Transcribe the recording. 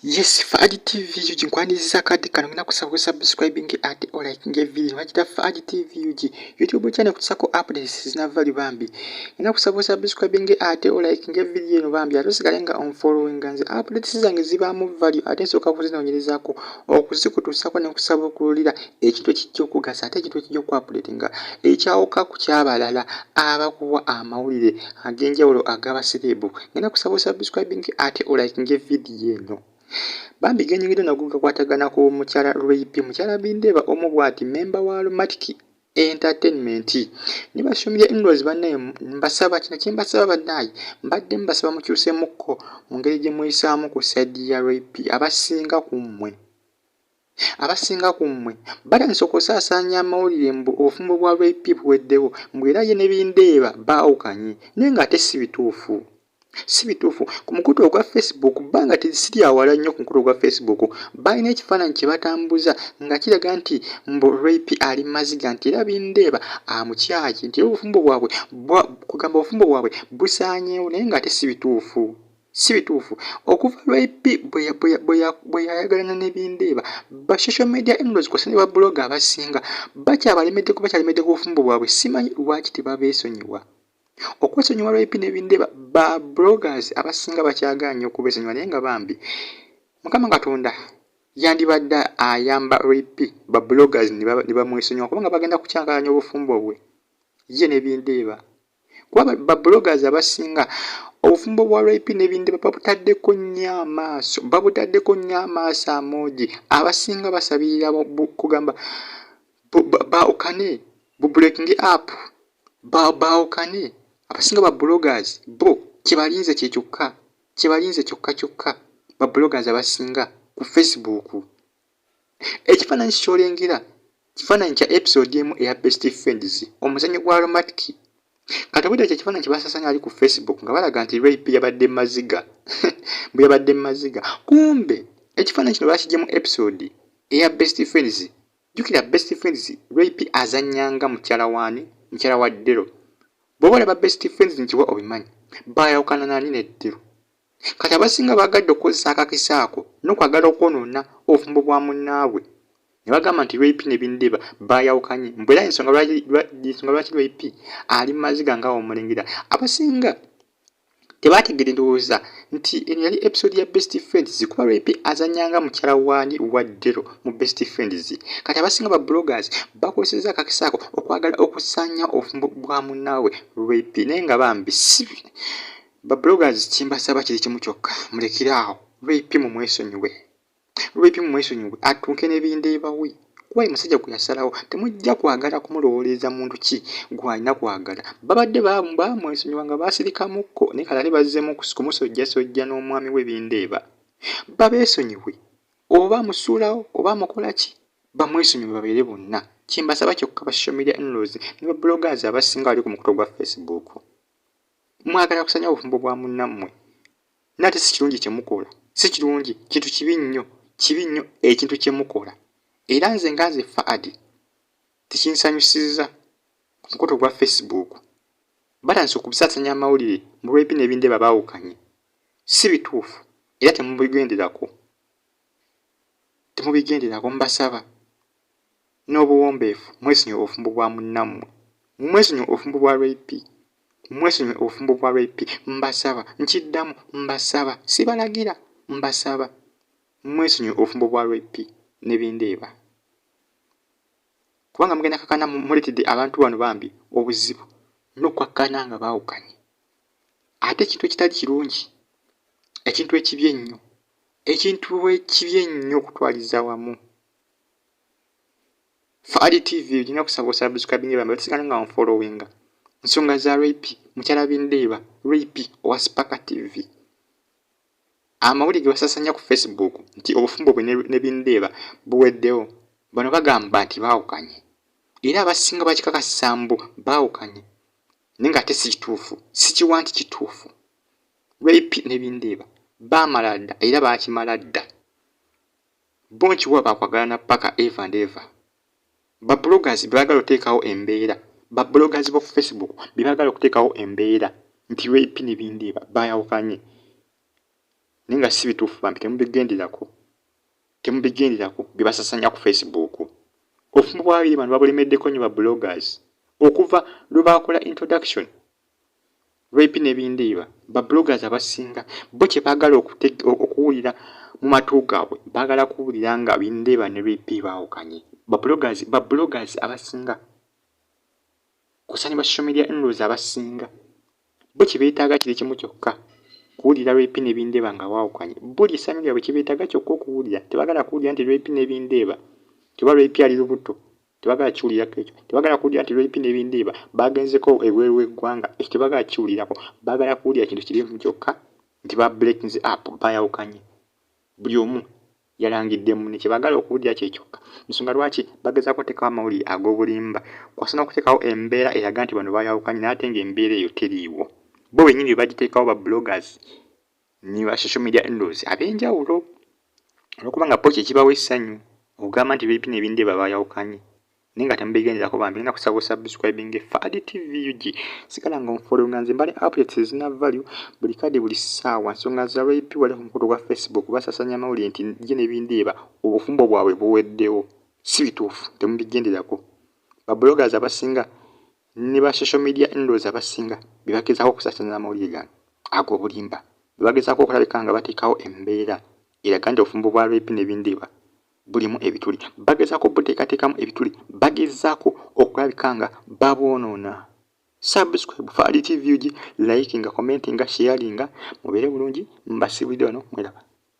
Yes, Faadi TV UG nkwaniriza akadde kano. Ngenda kusaba subscribing ate olikinga video. Bagita Faadi TV UG YouTube channel kutusako updates zina value. Bambi ngenda kusaba subscribing ate olikinga video eno bambi, ate osigale nga onfollowing. Nze updates zange zibaamu value ate nsooka kuzinoonyerezaako okuzikutuusako, ne nkusaba okululira ekintu ekijja okugasa ate ekintu ekijja okuupdatinga ekyawuka ku kyabalala abakuwa amawulire ag'enjawulo ag'aba celeb. Ngenda kusaba subscribing ate olikinga video eno bambi. Genyingidde nago gakwatagana ku mukyala Ray P, mukyala Bindeeba omu bw'ati, memba wa Aromatic Entertainment ne ba social media in-laws. Bannaye mbasaba kino, kye mbasaba bannaye, mbadde mbasaba mukyusemukko mu ngeri gye muyisaamu ku side ya Ray P. Abasinga ku mmwe batandise okusaasaanya amawulire mbu obufumbo bwa Ray P buweddewo, mbu era ye ne Bindeeba baawukanye, naye ng'ate si bituufu, si bituufu. Ku mukutu ogwa Facebook, bbanga tesiri awala nnyo, ku mukutu ogwa Facebook balina ekifaananyi kye batambuza nga kiraga nti mbu Ray P ali maziga, nti era Bindeeba amukyaye, nti era obufumbo bwabwe, kugamba obufumbo bwabwe busaanyeewo, naye ng'ate si bituufu, si bituufu. Okuva Ray P bwe yayagalana ne Bindeeba, ba social media in-laws kw'ossa ne ba blogger abasinga bakyabalemeddeko ku bufumbo bwabwe. Simanyi lwaki tebabeesonyiwa okwesonyiwa Ray P ne Bindeeba. Ba bloggers abasinga bakyagaanye okubeesonyiwa, naye nga bambi Mukama Katonda yandibadde ayamba Ray P, ba bloggers ne bamwesonyiwa, kubanga bagenda kukyankalanya obufumbo bwe ye ne Bindeeba, kuba ba bloggers abasinga obufumbo bwa Ray P ne Bindeeba babutaddeko nnyo amaaso, babutaddeko nnyo amaaso amoogi. Abasinga basabirira kugamba baawukane, bu breaking up, baawukane. Abasinga ba bloggers bo kyebalinze kye kyokka, kyebalinze kyokka kyokka. Ba bloggers abasinga ku Facebook, ekifaananyi ky'olengera kifaananyi kya episode emu eya Best Friends, omuzannyo gwa Aromatic. Kati obwedda kye kifaananyi kye baasaasaanya ali ku Facebook nga balaga nti Ray P yabadde maziga, bwe yabadde maziga. Kumbe ekifaananyi kino bakiggye mu episode eya Best Friends. Jjukira Best Friends, Ray P azannyanga mukyala waani? Mukyala wa Ddero. Bw'oba olaba Best Friends nkiwa obimanyi baayawukana nani ne Ddero. Kati abasinga baagadde okukozesa akakisa ako n'okwagala okwonoona obufumbo bwa munnaabwe ne bagamba nti Ray P ne Bindeeba baayawukanye, mbu era ensonga lwaki Ray P ali mu maziga nga omulengera. Abasinga tebaategedde ndowooza nti eno yali episode ya Best Friends, kuba Ray P azannyanga mukyala waani? Wa Ddero mu Best Friends. Kati abasinga ba bloggers bakozesezza akakisa ako okwagala okusaanya obufumbo bwa munnaabwe Ray P, naye nga bambi si. Ba bloggers, kyembasaba kiri kimu kyokka, mulekere awo Ray P, mumwesonyiwe Ray P, mumwesonyiwe atuuke ne Bindeeba we, kuba ye musajja gwe yasalawo. Temujja kwagala kumulowooleza muntu ki gw'alina kwagala. Babadde baamwesonyiwa nga baasirikamukko, naye kati ate bazzeemu kumusojjasojja n'omwami we Bindeeba. Babeesonyiwe, oba amusuulawo oba amukola ki, bamwesonyiwe babeere bonna. Kyembasaba kyokka, ba social media in-laws ne ba bloggers abasinga bali ku mukutu gwa Facebook, mwagala kusaanyawo obufumbo bwa munnammwe, naye ate si kirungi kye mukola, si kirungi, kintu kibi nnyo, kibi nnyo ekintu kye mukola. Era nze nga nze Faadi tekinsanyusizza. Ku mukutu gwa Facebook batandise okubisaasaanya amawulire mu Ray P ne Bindeeba baawukanye. Si bituufu era temubigenderako, temubigenderako. Mbasaba n'obuwombeefu mwesonyiwe obufumbo bwa munnammwe, mwesonyiwe obufumbo bwa Ray P, mwesonyiwe obufumbo bwa Ray P. Mbasaba, nkiddamu, mbasaba, sibalagira, mbasaba mwesonyiwe obufumbo bwa Ray P ne Bindeeba, kubanga mugenda kakana muleetedde abantu bano bambi obuzibu n'okwakkana nga baawukanye. Ate ekintu ekitali kirungi, ekintu ekibi ennyo, ekintu ekibi ennyo okutwaliza wamu. Faadi TV, olina kusaba osubscribinge bambi, osigala nga onfollowinga. Nsonga za Ray P, mukyala Bindeeba, Ray P owa Spark TV. Amawulire ge basaasanya ku Facebook nti obufumbo bwe ne Bindeeba buweddewo, bano bagamba nti baawukanye, era abasinga bakikakasa mbu baawukanye, naye ng'ate si kituufu, si kiwa nti kituufu. Ray P ne Bindeeba baamala dda era baakimala dda. Bo nkiwa baakwagalana paka ever and ever. Ba bloggers be baagala oteekawo embeera, ba bloggers b'oku Facebook be baagala okuteekawo embeera nti Ray P ne Bindeeba baayawukanye. Naye nga si bituufu bambi, temubigenderako, temubigenderako bye basasanya ku Facebook. Obufumbo bw'ababiri bano babulemeddeko nnyo ba bloggers okuva lwe baakola introduction. Ray P ne Bindeeba, ba bloggers abasinga bo kye baagala okuwulira mu matu gaabwe, baagala kuwulira nga Bindeeba ne Ray P baawukanye. Ba bloggers abasinga kw'ossa ne ba social media handles abasinga bo kye beetaaga kiri kimu kyokka, kuwulira Ray P ne Bindeeba nga baawukanye. Bo ly'essanyu lyabwe kye beetaaga kyokka okuwulira. Tebaagala kuwulira nti Ray P ne Bindeeba oba Ray P ali lubuto, tebaagala kiwulirako ekyo. Tebaagala kuwulira nti Ray P ne Bindeeba baagenzeko ebweru w'eggwanga, ekyo tebaagala kiwulirako. Baagala kuwulira kintu kiri kyokka nti ba breaking up, baayawukanye, buli omu yalangidde munne. Kye baagala okuwulira kye kyokka. Ensonga lwaki bagezaako okuteekawo amawulire ag'obulimba kw'ossa n'okuteekawo embeera eraga nti bano baayawukanye, naye ate ng'embeera eyo teriiwo, bo bennyini be bagiteekawo, ba bloggers ne ba social media handles ab'enjawulo, olw'okuba nga bo kye kibawa essanyu okugamba nti Ray P ne Bindeeba baayawukanye, naye nga temubigenderako. Bambi, ngenda kusaba osubscribing Fad TV UG, sigala nga onfollowinga. Nze mbale updates ezina value buli kadde, buli ssaawa. Nsonga za Ray P wali ku mukutu gwa Facebook basasanya amawulire nti ye ne Bindeeba obufumbo bwabwe buweddewo. Si bituufu, temubigenderako. Ba bloggers abasinga ne ba social media handles abasinga be bagezaako okusasanya amawulire gano ag'obulimba, be bagezaako okulabika nga bateekawo embeera eraga nti obufumbo bwa Ray P ne Bindeeba bulimu ebituli. Bagezaako buteekateekamu ebituli, bagezaako okulabika nga babwonoona. Subscribe Fad TV UG, likinga, commentinga, sharinga. Mubeere bulungi, mbasibidde wano, mweraba.